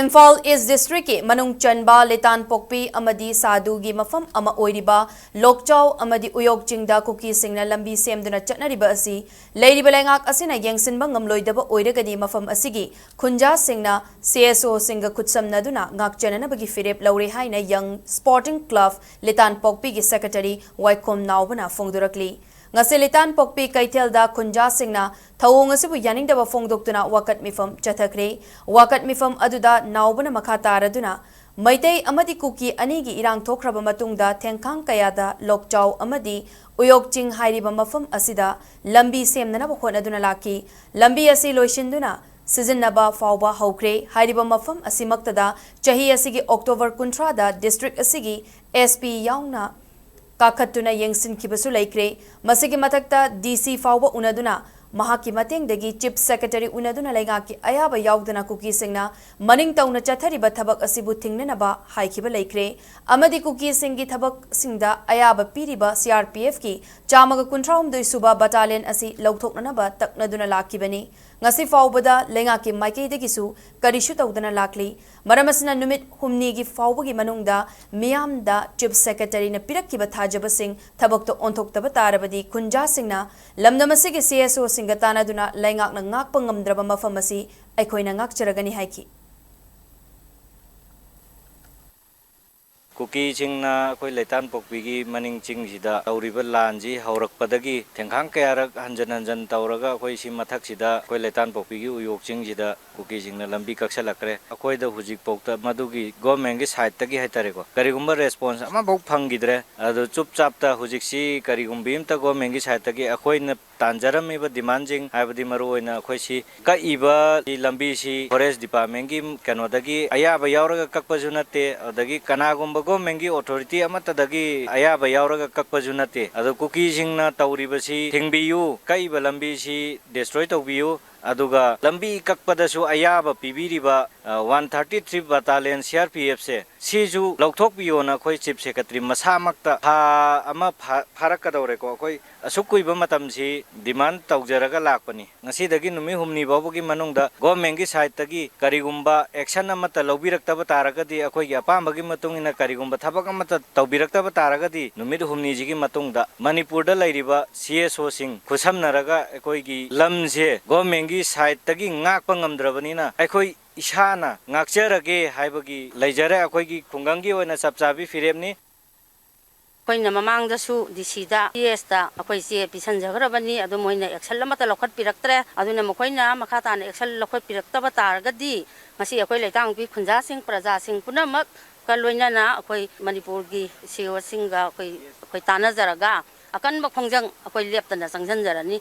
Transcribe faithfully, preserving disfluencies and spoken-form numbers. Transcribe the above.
ꯏꯝꯐꯥꯜ ꯏꯁ ꯗꯤꯁꯇ꯭ꯔꯤꯛꯀꯤ ꯃꯅꯨꯡ ꯆꯟꯕ ꯂꯤꯇꯥꯟꯄꯣꯛꯄꯤ ꯑꯃꯗꯤ ꯁꯥꯗꯨꯒꯤ ꯃꯐꯝ ꯑꯃ ꯑꯣꯏꯔꯤꯕ ꯂꯣꯛꯆꯥꯎ ꯑꯃꯗꯤ ꯎꯌꯣꯛ ꯆꯤꯡꯗ ꯀꯨꯀꯤꯁꯤꯡꯅ ꯂꯝꯕꯤ ꯁꯦꯝꯗꯨꯅ ꯆꯠꯅꯔꯤꯕ ꯑꯁꯤ ꯂꯩꯔꯤꯕ ꯂꯩꯉꯥꯛ ꯑꯁꯤꯅ ꯌꯦꯡꯁꯤꯟꯕ ꯉꯝꯂꯣꯏꯗꯕ ꯑꯣꯏꯔꯒꯗꯤ ꯃꯐꯝ ꯑꯁꯤꯒꯤ ꯈꯨꯟꯖꯥꯁꯤꯡꯅ ꯁꯤ ꯑꯦꯁ ꯑꯣꯁꯤꯡꯒ ꯈꯨꯠꯁꯝꯅꯗꯨꯅ ꯉꯥꯛꯆꯅꯅꯕꯒꯤ ꯐꯤꯔꯦꯞ ꯂꯧꯔꯦ ꯍꯥꯏꯅ ꯌꯪ ꯁ꯭ꯄꯣꯔꯇꯤꯡ ꯀ꯭ꯂꯕ ꯂꯤꯇꯥꯟꯄꯣꯛꯄꯤꯒꯤ ꯁꯦꯀ꯭ꯔꯦꯇꯔꯤ ꯋꯥꯏꯈꯣꯝ ꯅꯥꯎꯕꯅ ꯐꯣꯡꯗꯣꯔꯛꯂꯤ꯫ ꯉꯁꯤ ꯂꯤꯇꯥꯟꯄꯣꯛꯄꯤ ꯀꯩꯊꯦꯜꯗ ꯈꯨꯟꯖꯥꯁꯤꯡꯅ ꯊꯧꯑꯣꯡ ꯑꯁꯤꯕꯨ ꯌꯥꯅꯤꯡꯗꯕ ꯐꯣꯡꯗꯣꯛꯇꯨꯅ ꯋꯥꯀꯠ ꯃꯤꯐꯝ ꯆꯠꯊꯈ꯭ꯔꯦ꯫ ꯋꯥꯀꯠ ꯃꯤꯐꯝ ꯑꯗꯨꯗ ꯅꯥꯎꯕꯅ ꯃꯈꯥ ꯇꯥꯔꯗꯨꯅ, ꯃꯩꯇꯩ ꯑꯃꯗꯤ ꯀꯨꯀꯤ ꯑꯅꯤꯒꯤ ꯏꯔꯥꯡ ꯊꯣꯛꯈ꯭ꯔꯕ ꯃꯇꯨꯡꯗ ꯊꯦꯡꯈꯥꯡ ꯀꯌꯥꯗ ꯂꯣꯛꯆꯥꯎ ꯑꯃꯗꯤ ꯎꯌꯣꯛ ꯆꯤꯡ ꯍꯥꯏꯔꯤꯕ ꯃꯐꯝ ꯑꯁꯤꯗ ꯂꯝꯕꯤ ꯁꯦꯝꯅꯅꯕ ꯍꯣꯠꯅꯗꯨꯅ ꯂꯥꯛꯈꯤ꯫ ꯂꯝꯕꯤ ꯑꯁꯤ ꯂꯣꯏꯁꯤꯟꯗꯨꯅ ꯁꯤꯖꯤꯟꯅꯕ ꯐꯥꯎꯕ ꯍꯧꯈ꯭ꯔꯦ꯫ ꯍꯥꯏꯔꯤꯕ ꯃꯐꯝ ꯑꯁꯤꯃꯛꯇꯗ ꯆꯍꯤ ꯑꯁꯤꯒꯤ ꯑꯣꯛꯇꯣꯕꯔ ꯀꯨꯟꯊ꯭ꯔꯥꯗ ꯗꯤꯁꯇ꯭ꯔꯤꯛ ꯑꯁꯤꯒꯤ ꯑꯦꯁ ꯄꯤ ꯌꯥꯎꯅ ꯀꯥꯈꯠꯇꯨꯅ ꯌꯦꯡꯁꯤꯟꯈꯤꯕꯁꯨ ꯂꯩꯈ꯭ꯔꯦ꯫ ꯃꯁꯤꯒꯤ ꯃꯊꯛꯇ ꯗꯤ ꯁꯤ ꯐꯥꯎꯕ ꯎꯅꯗꯨꯅ ꯃꯍꯥꯛꯀꯤ ꯃꯇꯦꯡꯗꯒꯤ ꯆꯤꯐ ꯁꯦꯀ꯭ꯔꯦꯇꯔꯤ ꯎꯅꯗꯨꯅ ꯂꯩꯉꯥꯛꯀꯤ ꯑꯌꯥꯕ ꯌꯥꯎꯗꯅ ꯀꯨꯀꯤꯁꯤꯡꯅ ꯃꯅꯤꯡ ꯇꯧꯅ ꯆꯠꯊꯔꯤꯕ ꯊꯕꯛ ꯑꯁꯤꯕꯨ ꯊꯤꯡꯅꯅꯕ ꯍꯥꯏꯈꯤꯕ ꯂꯩꯈ꯭ꯔꯦ꯫ ꯑꯃꯗꯤ ꯀꯨꯀꯤꯁꯤꯡꯒꯤ ꯊꯕꯛꯁꯤꯡꯗ ꯑꯌꯥꯕ ꯄꯤꯔꯤꯕ ꯁꯤ ꯑꯥꯔ ꯄꯤ ꯑꯦꯐꯀꯤ ꯆꯥꯝꯃꯒ ꯀꯨꯟꯊ꯭ꯔꯥꯍꯨꯝꯗꯣꯏ ꯁꯨꯕ ꯕꯇꯥꯂꯤꯌꯟ ꯑꯁꯤ ꯂꯧꯊꯣꯛꯅꯅꯕ ꯇꯛꯅꯗꯨꯅ ꯂꯥꯛꯈꯤꯕꯅꯤ꯫ ꯉꯁꯤ ꯐꯥꯎꯕꯗ ꯂꯩꯉꯥꯛꯀꯤ ꯃꯥꯏꯀꯩꯗꯒꯤꯁꯨ ꯀꯔꯤꯁꯨ ꯇꯧꯗꯅ ꯂꯥꯛꯂꯤ꯫ ꯃꯔꯝ ꯑꯁꯤꯅ ꯅꯨꯃꯤꯠ ꯍꯨꯝꯅꯤꯒꯤ ꯐꯥꯎꯕꯒꯤ ꯃꯅꯨꯡꯗ ꯃꯤꯌꯥꯝꯗ ꯆꯤꯐ ꯁꯦꯀ꯭ꯔꯦꯇꯔꯤꯅ ꯄꯤꯔꯛꯈꯤꯕ ꯊꯥꯖꯕꯁꯤꯡ ꯊꯕꯛꯇ ꯑꯣꯟꯊꯣꯛꯇꯕ ꯇꯥꯔꯕꯗꯤ ꯈꯨꯟꯖꯥꯁꯤꯡꯅ ꯂꯝꯗꯝ ꯑꯁꯤꯒꯤ ꯁꯤ ꯑꯦꯁ ꯑꯣꯁꯤꯡꯒ ꯇꯥꯟꯅꯗꯨꯅ ꯂꯩꯉꯥꯛꯅ ꯉꯥꯛꯄ ꯉꯝꯗ꯭ꯔꯕ ꯃꯐꯝ ꯑꯁꯤ ꯑꯩꯈꯣꯏꯅ ꯉꯥꯛꯆꯔꯒꯅꯤ ꯍꯥꯏꯈꯤ꯫ ꯀꯨꯀꯤꯁꯤꯡꯅ ꯑꯩꯈꯣꯏ ꯂꯩꯇꯥꯟꯄꯣꯛꯄꯤꯒꯤ ꯃꯅꯤꯡ ꯆꯤꯡꯁꯤꯗ ꯇꯧꯔꯤꯕ ꯂꯥꯟꯁꯤ ꯍꯧꯔꯛꯄꯗꯒꯤ ꯊꯦꯡꯈꯥꯡ ꯀꯌꯥꯔꯛ ꯍꯟꯖꯟ ꯍꯟꯖꯟ ꯇꯧꯔꯒ ꯑꯩꯈꯣꯏ ꯁꯤ ꯃꯊꯛꯁꯤꯗ ꯑꯩꯈꯣꯏ ꯂꯩꯇꯥꯟꯄꯣꯛꯄꯤꯒꯤ ꯎꯌꯣꯛ ꯆꯤꯡꯁꯤꯗ ꯀꯨꯀꯤꯁꯤꯡꯅ ꯂꯝꯕꯤ ꯀꯛꯁꯜꯂꯛꯈ꯭ꯔꯦ꯫ ꯑꯩꯈꯣꯏꯗ ꯍꯧꯖꯤꯛꯐꯥꯎꯗ ꯃꯗꯨꯒꯤ ꯒꯣꯔꯃꯦꯟꯒꯤ ꯁꯥꯏꯠꯇꯒꯤ ꯍꯥꯏꯇꯥꯔꯦꯀꯣ, ꯀꯔꯤꯒꯨꯝꯕ ꯔꯦꯁꯄꯣꯟꯁ ꯑꯃꯐꯥꯎ ꯐꯪꯈꯤꯗ꯭ꯔꯦ꯫ ꯑꯗꯨ ꯆꯨꯞ ꯆꯥꯞꯇ ꯍꯧꯖꯤꯛꯁꯤ ꯀꯔꯤꯒꯨꯝꯕ ꯑꯝꯇ ꯒꯣꯔꯃꯦꯟꯒꯤ ꯁꯥꯏꯠꯇꯒꯤ ꯑꯩꯈꯣꯏꯅ ꯇꯥꯟꯖꯔꯝꯃꯤꯕ ꯗꯤꯃꯥꯟꯁꯤꯡ, ꯍꯥꯏꯕꯗꯤ ꯃꯔꯨꯑꯣꯏꯅ ꯑꯩꯈꯣꯏꯁꯤ ꯀꯛꯏꯕ ꯂꯝꯕꯤꯁꯤ ꯐꯣꯔꯦꯁ ꯗꯤꯄꯥꯔꯠꯃꯦꯟꯒꯤ ꯀꯩꯅꯣꯗꯒꯤ ꯑꯌꯥꯕ ꯌꯥꯎꯔꯒ ꯀꯛꯄꯁꯨ ꯅꯠꯇꯦ, ꯑꯗꯒꯤ ꯀꯅꯥꯒꯨꯝꯕ ꯒꯣꯔꯃꯦꯟꯒꯤ ꯑꯣꯊꯣꯔꯤꯇꯤ ꯑꯃꯠꯇꯗꯒꯤ ꯑꯌꯥꯕ ꯌꯥꯎꯔꯒ ꯀꯛꯄꯁꯨ ꯅꯠꯇꯦ꯫ ꯑꯗꯣ ꯀꯨꯀꯤꯁꯤꯡꯅ ꯇꯧꯔꯤꯕꯁꯤ ꯊꯤꯡꯕꯤꯌꯨ, ꯀꯛꯏꯕ ꯂꯝꯕꯤꯁꯤ ꯗꯦꯁꯇ꯭ꯔꯣꯏ ꯇꯧꯕꯤꯌꯨ, ꯑꯗꯨꯒ ꯂꯝꯕꯤ ꯀꯛꯄꯗꯁꯨ ꯑꯌꯥꯕ ꯄꯤꯕꯤꯔꯤꯕ, ꯑ, one thirty three ꯕꯇꯥꯂꯤꯌꯟ C R P ꯑꯦꯐꯁꯦ ꯁꯤꯁꯨ ꯂꯧꯊꯣꯛꯄꯤꯌꯣꯅ ꯑꯩꯈꯣꯏ ꯆꯤꯐ ꯁꯦꯀ꯭ꯔꯦꯇꯔꯤ ꯃꯁꯥꯃꯛꯇ ꯊꯥ ꯑꯃ ꯐꯥ-, ꯐꯥꯔꯛꯀꯗꯧꯔꯦꯀꯣ꯫ ꯑꯩꯈꯣꯏ ꯑꯁꯨꯛ ꯀꯨꯏꯕ ꯃꯇꯝꯁꯤ demand ꯇꯧꯖꯔꯒ ꯂꯥꯛꯄꯅꯤ꯫ ꯉꯁꯤꯗꯒꯤ ꯅꯨꯃꯤꯠ ꯍꯨꯝꯅꯤ ꯐꯥꯎꯕꯒꯤ ꯃꯅꯨꯡꯗ government ꯀꯤ side ꯇꯒꯤ ꯀꯔꯤꯒꯨꯝꯕ action ꯑꯃꯠꯇ ꯂꯧꯕꯤꯔꯛꯇꯕ ꯇꯥꯔꯒꯗꯤ, ꯑꯩꯈꯣꯏꯒꯤ ꯑꯄꯥꯝꯕꯒꯤ ꯃꯇꯨꯡ ꯏꯟꯅ ꯀꯔꯤꯒꯨꯝꯕ ꯊꯕꯛ ꯑꯃꯠꯇ ꯇꯧꯕꯤꯔꯛꯇꯕ ꯇꯥꯔꯒꯗꯤ, ꯅꯨꯃꯤꯠ ꯍꯨꯝꯅꯤꯁꯤꯒꯤ ꯃꯇꯨꯡꯗ ꯃꯅꯤꯄꯨꯔꯗ ꯂꯩꯔꯤꯕ C S O ꯁꯤꯡ ꯈꯨꯠꯁꯝꯅꯔꯒ ꯑꯩꯈꯣꯏꯒꯤ ꯂꯝꯁꯦ government ꯀꯤ side ꯇꯒꯤ ꯉꯥꯛꯄ ꯉꯝꯗ꯭ꯔꯕꯅꯤꯅ, ꯑꯩꯈꯣꯏ ꯏꯁꯥꯅ ꯉꯥꯛꯆꯔꯒꯦ ꯍꯥꯏꯕꯒꯤ ꯂꯩꯖꯔꯦ꯫ ꯑꯩꯈꯣꯏꯒꯤ ꯈꯨꯡꯒꯪꯒꯤ ꯑꯣꯏꯅ ꯆꯞ ꯆꯥꯕꯤ ꯐꯤꯔꯦꯞꯅꯤ꯫ ꯑꯩꯈꯣꯏꯅ ꯃꯃꯥꯡꯗꯁꯨ D C ꯗ, C S ꯇ ꯑꯩꯈꯣꯏ ꯆꯦ ꯄꯤꯁꯟꯖꯈ꯭ꯔꯕꯅꯤ꯫ ꯑꯗꯨ ꯃꯣꯏꯅ action ꯑꯃꯠꯇ ꯂꯧꯈꯠꯄꯤꯔꯛꯇ꯭ꯔꯦ꯫ ꯑꯗꯨꯅ ꯃꯈꯣꯏꯅ ꯃꯈꯥ ꯇꯥꯅ action ꯂꯧꯈꯠꯄꯤꯔꯛꯇꯕ ꯇꯥꯔꯒꯗꯤ, ꯉꯁꯤ ꯑꯩꯈꯣꯏ ꯂꯩꯇꯥꯡ ꯅꯨꯄꯤ ꯈꯨꯟꯖꯥꯁꯤꯡ, ꯄ꯭ꯔꯖꯥꯁꯤꯡ ꯄꯨꯝꯅꯃꯛꯀ ꯂꯣꯏꯅꯅ ꯑꯩꯈꯣꯏ ꯃꯅꯤꯄꯨꯔꯒꯤ C E O ꯁꯤꯡꯒ ꯑꯩꯈꯣꯏ, ꯑꯩꯈꯣꯏ ꯇꯥꯟꯅꯖꯔꯒ ꯑꯀꯟꯕ ꯈꯣꯡꯖꯪ ꯑꯩꯈꯣꯏ ꯂꯦꯞꯇꯅ ꯆꯪꯁꯤꯟꯖꯔꯅꯤ꯫